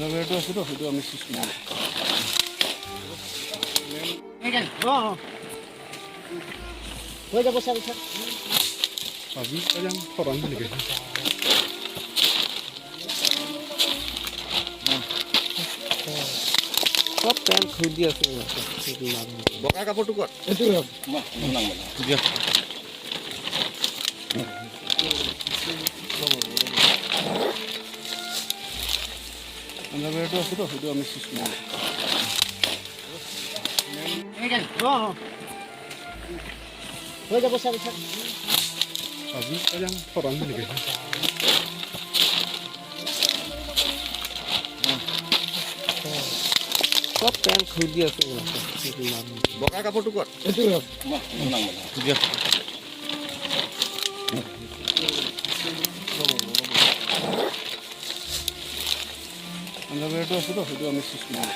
আণ্ডাৰৱেৰটো আছেতো, সেইটো আমি চুজ কৰিম। অঁ, হৈ যাব ছাৰ, ছাৰ। আজি যাম খৰাং নেকি? চব পেণ্ট খুলি আছে। বগা কাপোৰটো ক'ত? দিয়া। আণ্ডাৰৱেৰটো আছেতো, সেইটো আমি চুজ কৰিম। অঁ, হৈ যাব ছাৰ, ছাৰ। আজি যাম খৰাং নেকি? চব পেণ্ট খুলি আছে। বগা কাপোৰটো ক'ত? দিয়া। আণ্ডাৰৱেৰটো আছেতো, সেইটো আমি চুজ কৰিম।